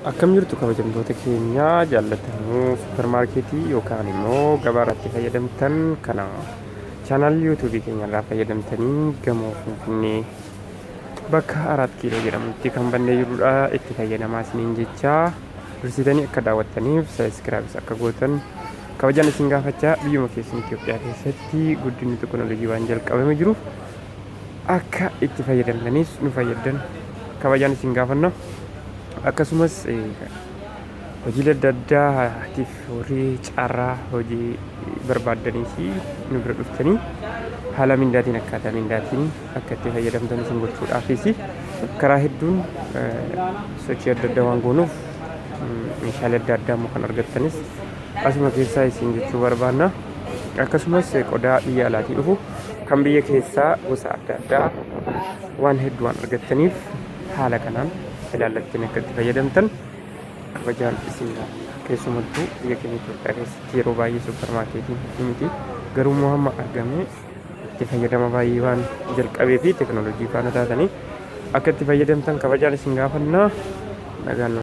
Akkam jirtu kabajamtoota keenya jaallatamoo suppermaarkeetii yookaan immoo gabaa irratti fayyadamtan kana chaanaalii yuutuubii keenya irraa fayyadamtanii gamoo Finfinnee bakka Araat Kiiloo jedhamutti kan bannee jirudha. Itti fayyadamaa isiniin jechaa dursitanii akka daawwattaniif sabiskiraayibis akka gootan kabajaan isin gaafachaa biyyuma keessan Itoophiyaa keessatti guddinni teekinooloojii waan jalqabame jiruuf akka itti fayyadamtaniis nu fayyaddan kabajaan isin gaafanna. Akkasumas hojiilee adda addaatiif warri carraa hojii barbaaddanii fi nu bira dhuftanii haala mindaatiin akkaataa mindaatiin akka itti fayyadamtan isin gochuudhaafis karaa hedduun sochii adda addaa waan goonuuf meeshaalee adda addaa immoo kan argattanis asuma keessaa isin jechuu barbaanna. Akkasumas qodaa biyya alaatii dhufu kan biyya keessaa gosa adda addaa waan hedduu waan argattaniif haala kanaan ilaallattanii akka itti fayyadamtan kabajaan isin gaafanna. Keessumattuu biyya keenya Itoophiyaa keessatti yeroo baay'ee suppermaarkeetiin hedduu miti. Garuu immoo hamma argame itti fayyadama baay'ee waan jalqabee fi teekinooloojii faana taatanii akka itti fayyadamtan kabajaan isin gaafanna. Nagaan nu.